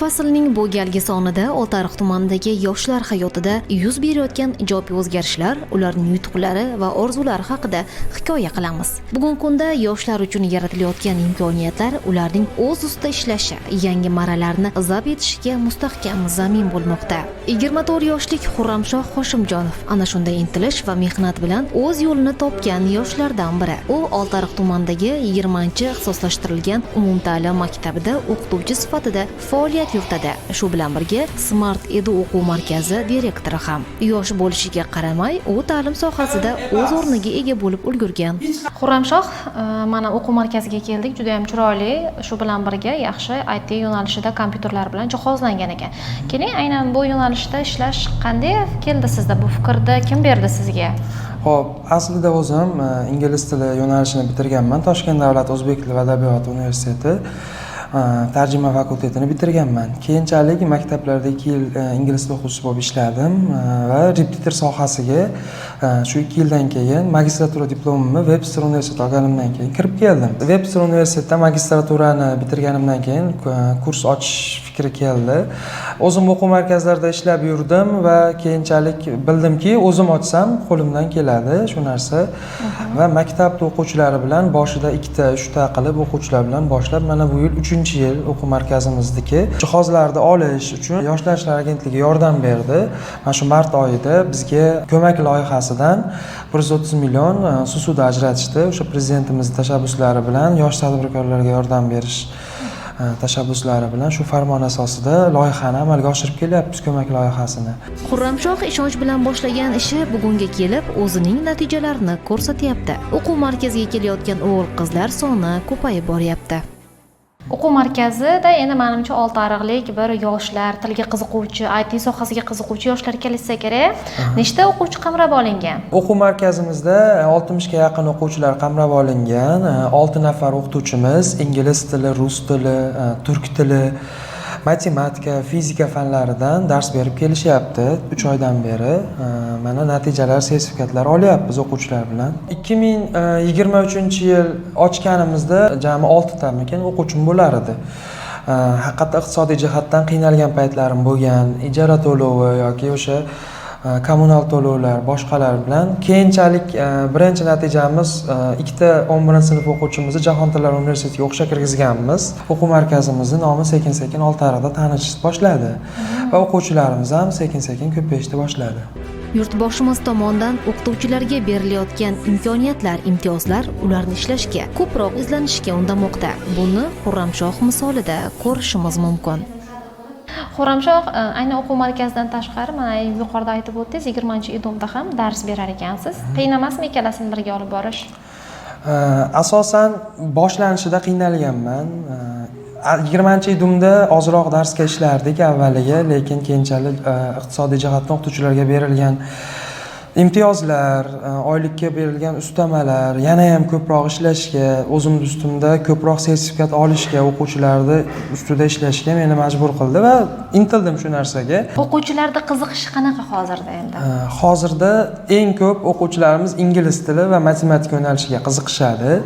Faslning bu galgi sonida Oltiariq tumanidagi yoshlar hayotida yuz berayotgan ijobiy o'zgarishlar, ularning yutuqlari va orzulari haqida hikoya qilamiz. Bugungi kunda yoshlar uchun yaratilayotgan imkoniyatlar ularning o'z ustida ishlashi, yangi marralarni zabt etishiga mustahkam zamin bo'lmoqda. 24 yoshlik Xurramshoh Hoshimjonov ana shunday intilish va mehnat bilan o'z yo'lini topgan yoshlardan biri. U Oltiariq tumanidagi 20-ixtisoslashtirilgan umumta'lim maktabida o'qituvchi sifatida faoliyat yuritadi. Shu bilan birga Smart Edu o'quv markazi direktori ham. Yosh bo'lishiga qaramay, u ta'lim sohasida o'z o'rniga ega bo'lib ulgurgan. Xurramshoh, mana o'quv markaziga keldik, juda yam chiroyli, shu bilan birga yaxshi IT yo'nalishida kompyuterlar bilan jihozlangan ekan. Keling, aynan bu yo'nalishda ishlash qanday keldi sizda? Bu fikrni kim berdi sizga? Ho'p, aslida o'zim ingliz tili yo'nalishini bitirganman. Toshkent davlat o'zbek tili va adabiyoti universiteti tarjima fakultetini bitirganman. Keyinchalik maktablarda 2 yil ingliz tili o'qituvchisi bo'lib ishladim va repetitor sohasiga shu 2 yildan keyin magistratura diplomimni Webster universiteti olganimdan keyin kirib keldim. Webster universitetida magistraturani bitirganimdan keyin kurs ochish fikri keldi. O'zim o'quv markazlarida ishlab yurdim va keyinchalik bildimki, o'zim ochsam, qo'limdan keladi shu narsa. Va maktabda o'quvchilari bilan boshida ikkita, uchta qilib o'quvchilar bilan boshlab, mana bu yil uchinchi yil o'quv markazimizniki. Jihozlarni olish uchun Yoshlar ishlari agentligi yordam berdi. Mana shu mart oyida bizga ko'mak loyihasidan 130 million ssuda ajratishdi. O'sha Prezidentimiz tashabbuslari bilan yosh tadbirkorlarga yordam berish tashabbuslari bilan shu farmon asosida loyihani amalga oshirib kelyapmiz, ko'mak loyihasini. Xurramshoh ishonch bilan boshlagan ishi bugunga kelib o'zining natijalarini ko'rsatyapti. O'quv markaziga kelayotgan o'g'il qizlar soni ko'payib boryapti. O'quv markazida endi, manimcha, oltiariqlik bir yoshlar, tilga qiziquvchi, IT sohasiga qiziquvchi yoshlar kelishsa kerak. Nechta o'quvchi qamrab olingan? O'quv markazimizda 60ga yaqin o'quvchilar qamrab olingan. Olti nafar o'qituvchimiz ingliz tili, rus tili, turk tili, matematika, fizika fanlaridan dars berib kelishyapti 3 oydan beri. Mana natijalar, sertifikatlar olyapmiz o'quvchilar bilan. 2023 yil ochganimizda jami oltitamikin o'quvchim bo'lar edi. Haqiqatda iqtisodiy jihatdan qiynalgan paytlarim bo'lgan, ijara to'lovi yoki o'sha kommunal to'lovlar, boshqalar bilan. Keyinchalik birinchi natijamiz, ikkita 11-sinf o'quvchimizni Jahon tillari universitetiga o'qishga kirgizganmiz. O'quv markazimizni nomi sekin sekin Oltiariqda tanishishni boshladi va o'quvchilarimiz ham sekin sekin ko'payishni boshladi. Yurtboshimiz tomonidan o'qituvchilarga berilayotgan imkoniyatlar, imtiyozlar ularni ishlashga, ko'proq izlanishga undamoqda. Buni Xurramshoh misolida ko'rishimiz mumkin. Xurramshoh, aynan o'quv markazidan tashqari, mana yuqorida aytib o'tdingiz, 20-IDUMda ham dars berar ekansiz. Qiyin emasmi ikkalasini birga olib borish? Asosan boshlanishida qiynalganman. 20-IDUMda ozroq darsga ishlardik avvaliga, lekin keyinchalik iqtisodiy jihatdan o'qituvchilarga berilgan imtiyozlar, oylikka berilgan ustamalar yana ham ko'proq ishlashga, o'zimni ustimda ko'proq sertifikat olishga, o'quvchilarni ustida ishlashga meni majbur qildi va intildim shu narsaga. O'quvchilarda qiziqishi qanaqa hozirda endi? Hozirda eng ko'p o'quvchilarimiz ingliz tili va matematika yo'nalishiga qiziqishadi.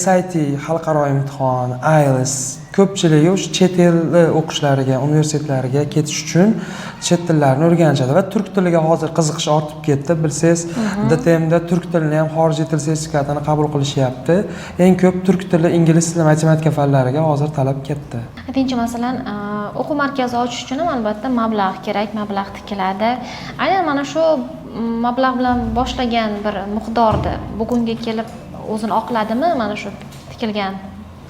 SAT, xalqaro imtihon, IELTS, ko'pchiligi o'sha chet el o'qishlariga, universitetlariga ketish uchun chet tillarini o'rganishadi va turk tiliga hozir qiziqish ortib ketdi. Bilsangiz, DTMda turk tilini ham xorijiy til sertifikatini qabul qilishyapti. Eng ko'p turk tili, ingliz tili, matematika fanlariga hozir talab katta. Aytingchi, masalan, o'quv markazi ochish uchun ham albatta mablag' kerak, mablag' tikiladi. Aynan mana shu mablag' bilan boshlagan bir miqdorni bugunga kelib o'zini oqladimi mana shu tikilgan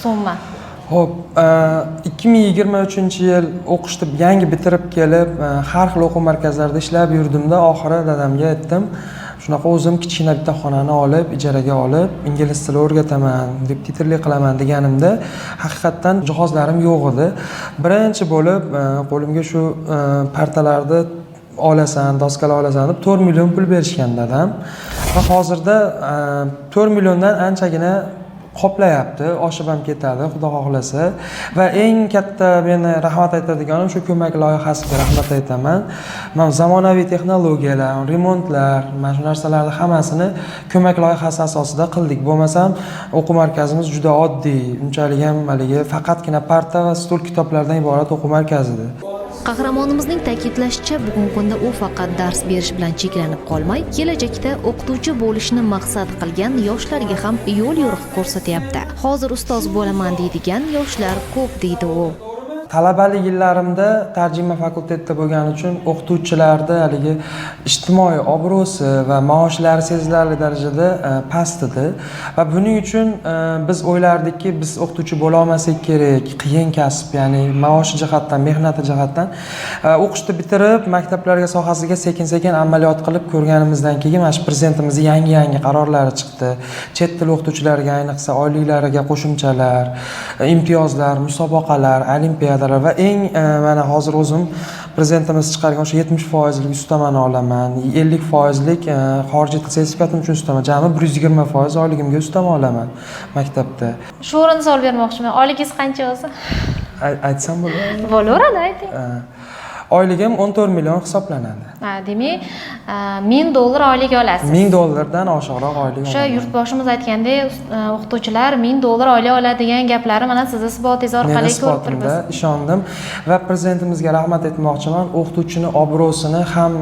summa? Ho'p, 2023 yil o'qishni yangi bitirib kelib, har xil o'quv markazlarida ishlab yurdimda, oxiri dadamga aytdim, shunaqa o'zim kichkina bitta xonani olib, ijaraga olib, ingliz tili o'rgataman, repetitorlik qilaman deganimda, haqiqatdan jihozlarim yo'q edi. Birinchi bo'lib qo'limga shu partalarni olasan, doskalar olasan deb 4 million pul berishgan dadam va hozirda 4 milliondan anchagina qoplayapti, oshib ham ketadi, xudo xohlasa. Va eng katta meni rahmat aytadiganim shu ko'mak loyihasiga rahmat aytaman. Men zamonaviy texnologiyalar, remontlar, mana shu narsalarni hammasini ko'mak loyihasi asosida qildik. Bo'lmasam o'quv markazimiz juda oddiy, unchalik ham haligi faqatgina parta va stol kitoblardan iborat o'quv markazi edi. Qahramonimizning ta'kidlashicha, bugungi kunda u faqat dars berish bilan cheklanib qolmay, kelajakda o'qituvchi bo'lishni maqsad qilgan yoshlarga ham yo'l yo'riq ko'rsatyapti. Hozir ustoz bo'laman deydigan yoshlar ko'p, deydi u. Talabalik yillarimda tarjima fakultetida bo'lgani uchun o'qituvchilarda haligi ijtimoiy obro'si va maoshlari sezilarli darajada past edi. Va buning uchun biz o'ylardikki, biz o'qituvchi bo'la olmasak kerak, qiyin kasb, ya'ni maoshi jihatdan, mehnati jihatdan. O'qishni bitirib, maktablarga sohasiga sekin-sekin amaliyot qilib ko'rganimizdan keyin mana shu prezidentimizning yangi-yangi qarorlari chiqdi. Chet tili o'qituvchilariga ayniqsa oyliklariga qo'shimchalar, imtiyozlar, musobaqalar, olimpiadalar va eng mana hozir o'zim prezidentimiz chiqargan o'sha 70%lik ustamani olaman, 50%lik xorijiy til sertifikatim uchun ustama, jami 120% oyligimga ustama olaman maktabda. Shu o'rinda savol bermoqchiman. Oyligingiz qancha o'zi? Aytsam bo'ladimi? Bo'laveradi, ayting. Oyligim 14 million hisoblanadi. Ha, demak, 1000 dollar oylik olasiz. 1000 dollardan oshiqroq oylik O'sha olaman. yurtboshimiz aytgandek, o'qituvchilar 1000 dollar oylik oladi degan gaplari mana sizni isbotingiz Meni orqali ko'rib isbotimda turibmiz. ishondim va prezidentimizga rahmat aytmoqchiman. O'qituvchini obro'sini ham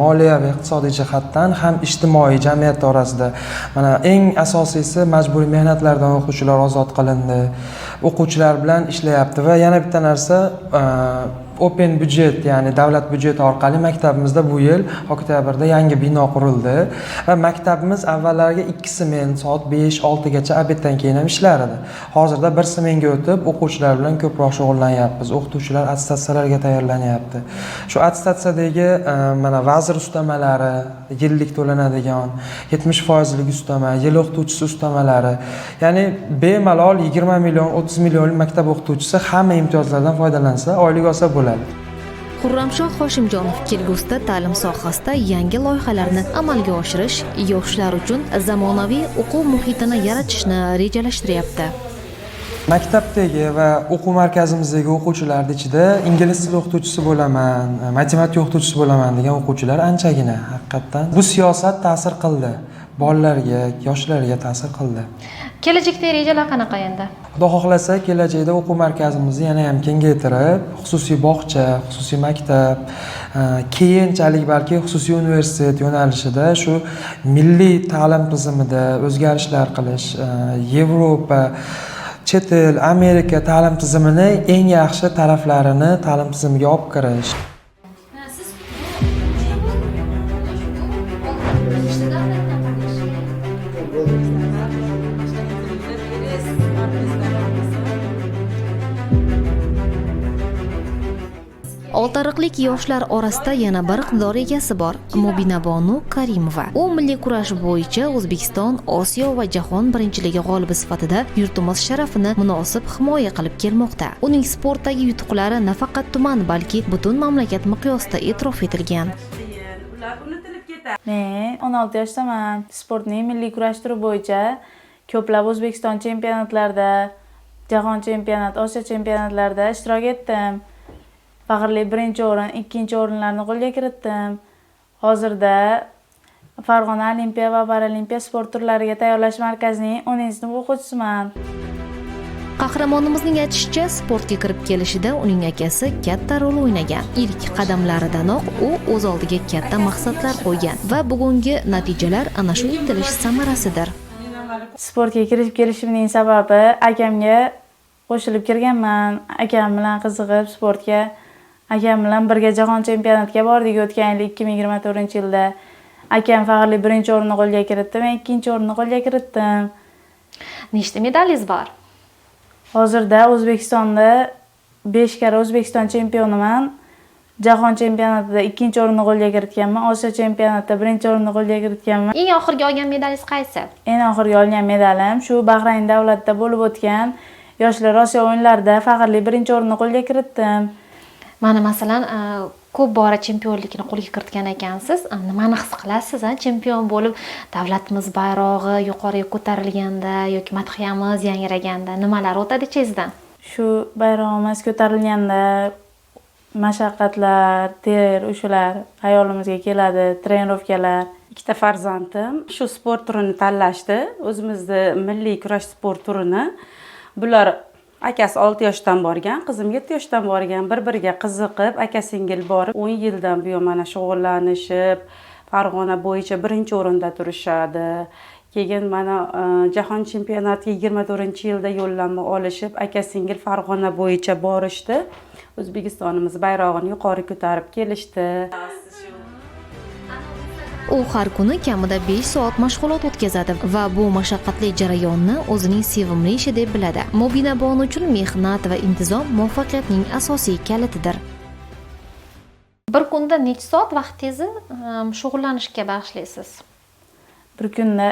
moliyaviy, iqtisodiy jihatdan, ham ijtimoiy jamiyat orasida mana eng asosiysi majburiy mehnatlardan o'qituvchilar ozod qilindi. O'quvchilar bilan ishlayapti va yana bitta narsa, open budget, ya'ni davlat byudjeti orqali maktabimizda bu yil oktyabrda yangi bino qurildi va maktabimiz avvallariga 2 smen soat 5-6 gacha obeddan keyin ham ishlar edi. Hozirda 1 smenga o'tib o'quvchilar bilan ko'proq shug'ullanyapmiz. O'qituvchilar attestatsiyalarga tayyorlanyapti. Shu attestatsiyadagi mana vazir ustamalari, yillik to'lanadigan 70%lik ustama, yil o'qituvchisi ustamalari, ya'ni bemalol 20 million, 30 millionlik maktab o'qituvchisi hamma imtiyozlardan foydalansa, oylik olsa bo'ladi. Xurramshoh Hoshimjonov kelgusida ta'lim sohasida yangi loyihalarni amalga oshirish, yoshlar uchun zamonaviy o'quv muhitini yaratishni rejalashtiryapti. Maktabdagi va o'quv markazimizdagi o'quvchilarning ichida ingliz tili o'qituvchisi bo'laman, matematika o'qituvchisi bo'laman degan o'quvchilar anchagina haqiqatdan. Bu siyosat ta'sir qildi. Bolalarga, yoshlarga ta'sir qildi. Kelajakdagi rejalar qanaqa endi? Xudo xohlasa, kelajakda o'quv markazimizni yana ham kengaytirib, xususiy bog'cha, xususiy maktab, keyinchalik balki xususiy universitet yo'nalishida shu milliy ta'lim tizimida o'zgarishlar qilish, Yevropa, chet el, Amerika ta'lim tizimini eng yaxshi taraflarini ta'lim tizimiga olib kirish. Oltiariqlik yoshlar orasida yana bir iqtidor egasi bor, Mubinabonu Karimova. U milliy kurash bo'yicha O'zbekiston, Osiyo va jahon birinchiligi g'olibi sifatida yurtimiz sharafini munosib himoya qilib kelmoqda. Uning sportdagi yutuqlari nafaqat tuman, balki butun mamlakat miqyosida e'tirof etilgan. Men 16 yoshdaman. Sportning milliy kurash turi bo'yicha ko'plab O'zbekiston chempionatlarida, jahon chempionati, Osiyo chempionatlarida ishtirok etdim. Faxrli birinchi o'rin, ikkinchi o'rinlarni qo'lga kiritdim. Hozirda Farg'ona Olimpiya va Paralimpiya sport turlariga tayyorlash markazining 10-sinf o'quvchisiman. Qahramonimizning aytishicha, sportga kirib kelishida uning akasi katta rol o'ynagan. Ilk qadamlaridanoq u o'z oldiga katta maqsadlar qo'ygan va bugungi natijalar ana shu intilish samarasidir. Sportga kirib kelishimning sababi akamga qo'shilib kirganman. Akam bilan qiziqib sportga, akam bilan birga jahon chempionatiga bordik o'tgan yil 2024-yilda. Akam faxrli birinchi o'rinni qo'lga kiritdi, men ikkinchi o'rinni qo'lga kiritdim. Nechta medalingiz bor? Hozirda O'zbekistonda 5 karra O'zbekiston chempioniman. Jahon chempionatida ikkinchi o'rinni qo'lga kiritganman, Osiyo chempionatida birinchi o'rinni qo'lga kiritganman. Eng oxirgi olgan medalingiz qaysi? Eng oxirgi olgan medalim shu Bahrayn davlatida bo'lib o'tgan Yoshlar Osiyo o'yinlarida faxrli birinchi o'rinni qo'lga kiritdim. Mana masalan, ko'p bora chempionlikni qo'lga kiritgan ekansiz. Nimani his qilasiz, a? Chempion bo'lib, davlatimiz bayrog'i yuqoriga ko'tarilganda yoki madhiyamiz yangraganda nimalar o'tadi ichingizdan? Shu bayrog'imiz ko'tarilganda mashaqqatlar, ter, o'shalar hayolimizga keladi, trenirovkalar. Ikkita farzandim shu sport turini tanlashdi, o'zimizni milliy kurash sport turini. Bular akasi 6 yoshdan borgan, qizim 7 yoshdan borgan, bir-biriga qiziqib, aka singil borib 10 yildan buyon mana shug'ullanishib, Farg'ona bo'yicha birinchi o'rinda turishadi. Keyin mana jahon chempionatiga 24-yilda yo'llanma olishib, aka singil Farg'ona bo'yicha borishdi. O'zbekistonimiz bayrog'ini yuqori ko'tarib kelishdi. U har kuni kamida 5 soat mashg'ulot o'tkazadi va bu mashaqqatli jarayonni o'zining sevimli ishi deb biladi. Mubina bonu uchun mehnat va intizom muvaffaqiyatning asosiy kalitidir. Bir kunda necha soat vaqtingizni shug'ullanishga bag'ishlaysiz? Bir kunda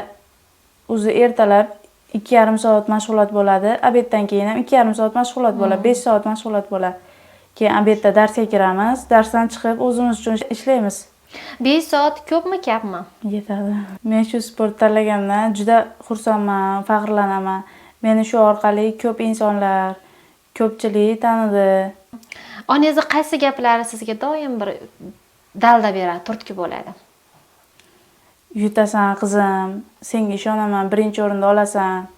o'zi ertalab 2,5 soat mashg'ulot bo'ladi, obeddan keyin ham 2,5 soat mashg'ulot bo'ladi, 5 soat mashg'ulot bo'ladi. Keyin obedda darsga kiramiz, darsdan chiqib o'zimiz uchun ishlaymiz. 5 soat ko'pmi, kammi? Yetadi. Men shu sport tanlaganimdan juda xursandman, faxrlanaman. Meni shu orqali ko'p insonlar, ko'pchilik tanidi. Onangizni qaysi gaplari sizga doim bir dalda beradi, turtki bo'ladi? Yutasan qizim, senga ishonaman, birinchi o'rinda olasan.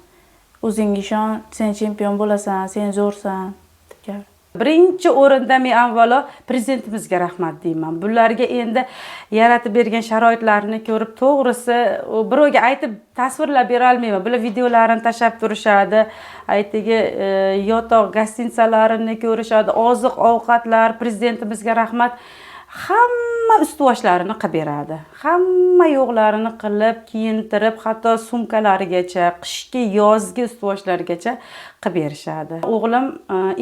O'zingga ishon, sen chempion bo'lasan, sen zo'rsan deb gapiradi. Birinchi o'rinda men avvalo prezidentimizga rahmat deyman. Bularga endi yaratib bergan sharoitlarni ko'rib, to'g'risi birovga aytib tasvirlab bera olmayman. Bular videolarini tashlab turishadi, aytigi yotoq gostinitsalarini ko'rishadi, oziq ovqatlar, prezidentimizga rahmat. Hamma ustuvoshlarini qilib beradi. Hamma yo'qlarini qilib, kiyintirib, hatto sumkalarigacha, qishki, yozgi ustuvoshlarigacha qilib berishadi. O'g'lim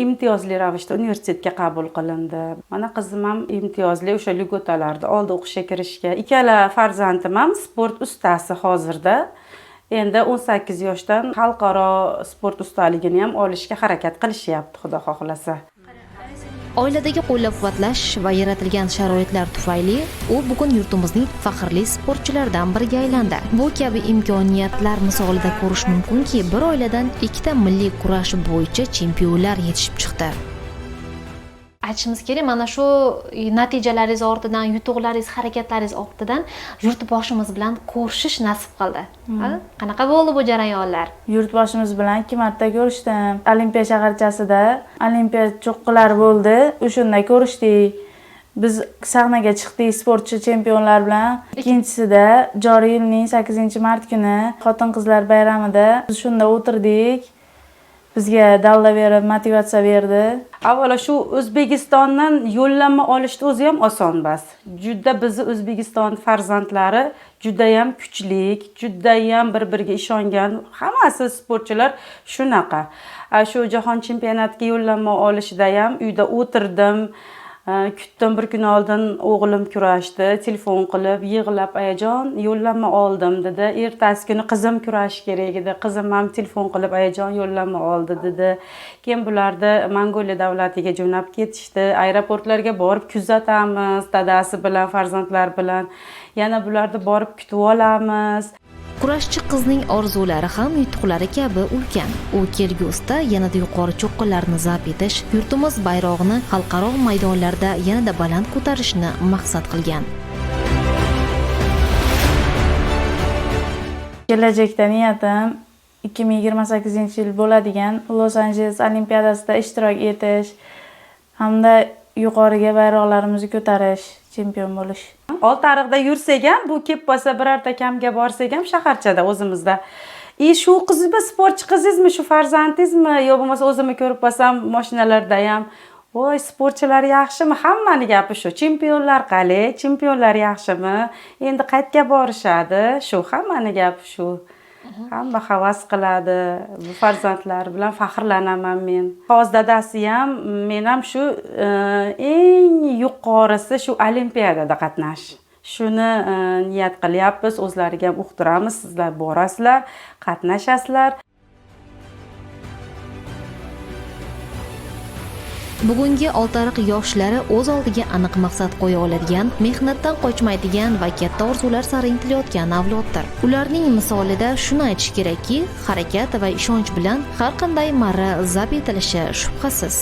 imtiyozli ravishda universitetga qabul qilindi. Mana qizim ham imtiyozli o'sha lügotalarni oldi o'qishga kirishga. Ikkala farzandim ham sport ustasi hozirda. Endi 18 yoshdan xalqaro sport ustaligini ham olishga harakat qilishyapti, Xudo xohlasa. Oiladagi qo'llab-quvvatlash va yaratilgan sharoitlar tufayli u bugun yurtimizning faxrli sportchilaridan biriga aylandi. Bu kabi imkoniyatlar misolida ko'rish mumkinki, bir oiladan ikkita milliy kurash bo'yicha chempionlar yetishib chiqdi. Aytishimiz kerak, mana shu natijalaringiz ortidan, yutuqlaringiz, harakatlaringiz ortidan yurtboshimiz bilan ko'rishish nasib qildi. Ha? Qanaqa bo'ldi bu jarayonlar? Yurtboshimiz bilan 2 marta ko'rishdim. Olimpiya shaharchasida olimpiya cho'qqilari bo'ldi, o'shanda ko'rishdik. Biz sahnaga chiqdik sportchi chempionlar bilan. Ikkinchisida joriy yilning 8-mart kuni xotin-qizlar bayramida biz shunda o'tirdik. Bizga dalda berib, motivatsiya berdi. Avvalo shu O'zbekistondan yo'llanma olishni o'zi ham oson emas. Juda bizni O'zbekiston farzandlari juda ham kuchli, juda ham bir-biriga ishongan, hammasi sportchilar shunaqa. Shu jahon chempionatiga yo'llanma olishida ham uyda o'tirdim. Kutdim, bir kun oldin o'g'lim kurashdi, telefon qilib yig'lab, ayajon yo'llanma oldim dedi. Ertasi kuni qizim kurash kerak edi, qizim ham telefon qilib ayajon yo'llanma oldi dedi. Keyin bularni Mongoliya davlatiga jo'nab ketishdi. Aeroportlarga borib kuzatamiz dadasi bilan, farzandlar bilan. Yana bularni borib kutib olamiz. Kurashchi qizning orzulari ham yutuqlari kabi ulkan. U kelgusida yanada yuqori cho'qqilarni zabt etish, yurtimiz bayrog'ini xalqaro maydonlarda yanada baland ko'tarishni maqsad qilgan. Kelajakda niyatim 2028-yil bo'ladigan Los-Anjeles Olimpiadasida ishtirok etish hamda yuqoriga bayroqlarimizni ko'tarish, chempion bo'lish. Oltiariqda yursak ham, bu kelib qolsa birorta kamga borsak ham shaharchada o'zimizda. Shu qizmi, sportchi qizingizmi, shu farzandingizmi, yo bo'lmasa o'zimni ko'rib qolsam mashinalarda ham, voy sportchilar yaxshimi? Hammani gapi shu. Chempionlar qalay? Chempionlar yaxshimi? Endi qayerga borishadi? Shu hammani gapi shu. Hamma havas qiladi. Bu farzandlar bilan faxrlanaman men. Hozir dadasi ham, men ham shu eng yuqorisi shu olimpiadada qatnash. Shuni niyat qilyapmiz, o'zlariga ham uqtiramiz, sizlar borasizlar, qatnashasizlar. Bugungi Oltiariq yoshlari o'z oldiga aniq maqsad qo'ya oladigan, mehnatdan qochmaydigan va katta orzular sari intilayotgan avloddir. Ularning misolida shuni aytish kerakki, harakat va ishonch bilan har qanday marra zabt etilishi shubhasiz.